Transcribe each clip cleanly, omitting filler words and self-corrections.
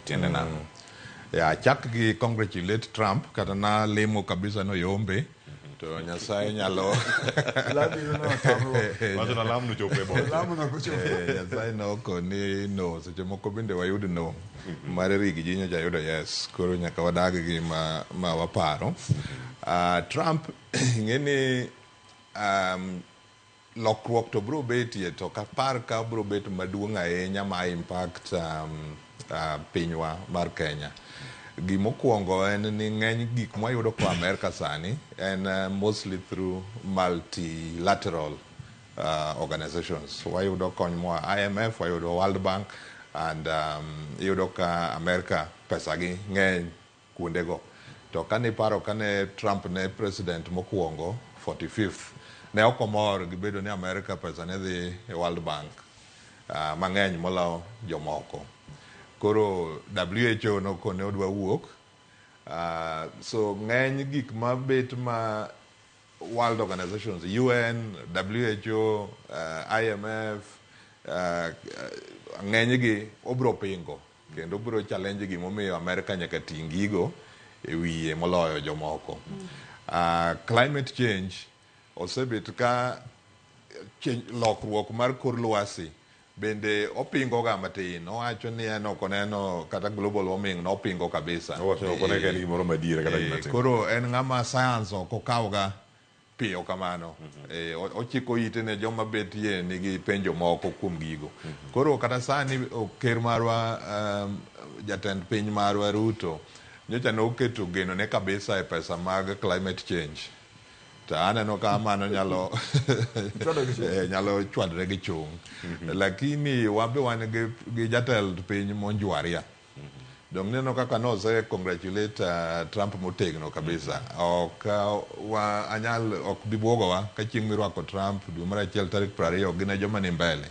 Tiende nang'o? Ya, chak gi congratulate Trump kata na lemo kabisa noyombe to Nyasaye nyalo Labiro no tamruok. Wacho na lam nochopo e boche. Lamo no kochopo. Nyasaye nokoni no seche moko bende wayud no mar Riggy G nyocha yudo yes koro nyaka wadag gi ma waparo. Trump ing'e ni lokruok to biro betie to ok apar ka biro bet maduong' ahinya ma impact pinywa mar Kenya. Gimokwongo en ni ng'eny gik mwayudo koa Amerka sani en mostly through multilateral organizations. Wayudo kony moa IMF, wayudo World Bank and iyudo ka Amerka pesa gi ng'eny kuondego. To kane iparo kane Trump ne president mokwongo 45th, ne ok omor gi bedo ni Amerka pesa ne dhi e World Bank mang'eny molo jomoko. Koro WHO nokone odwa wuok. So ng'eny gik mabet ma world organizations, UN, WHO, IMF, ng'eny gi obro pingo kendo obro challenge gimomiyo Amerka nyaka ting' gigo e wiye moloyo jomoko. Climate change osebet ka lokruok mar kor lwasi bende opingo ga matin. Owacho ni en ok oneno kata global warming nopingo kabisa. Owacho ni ok one ka en gimoro madier kata gima timore. Koro en ng'ama science ok okawga piyo kamano. Ochiko ite ne joma betie nigi penjo moko kuom gigo. Koro kata sani ker marwa jatend piny marwa Ruto nyocha noketo geno ne kabisa e pesa mag climate change. To aneno ka mano nyalo Chwado gi chung'. Nyalo chwadre gi chung'. Lakini wabe wan gi jatend piny monjwaria. Dong neno kaka nose congratulate Trump motegno kabisa. Ok wa anyal ok bi buogowa ka chieng' mirwako Trump dwe mar achiel tarik 20 gin e joma ni mbele.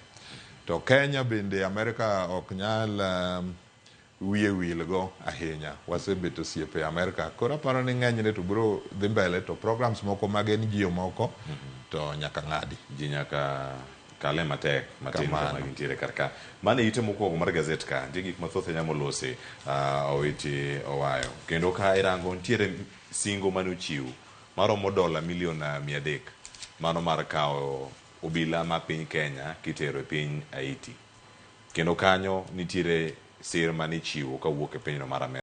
To Kenya bende Amerika ok nyal wiye wil go ahinya. Wasebet osiepe Amerika. Koro aparo ni ng'enyne to biro dhi mbele to programs moko mag NGO moko to nyaka ng'adi. Ji nyaka kale matek matin Kamano. kama gintiere kar ka. Mano e ite mokwongo mar gazet ka. Nitie gik mathoth ahinya molosi Owiti Owayo. Kendo ka irango nitiere singo mane ochiw maromo dola milion 300 mano mar kawo obila ma piny Kenya kitero e piny Haiti. Kendo kanyo nitiere sir mane ichiwo kawuok e pinyno mar Amerka.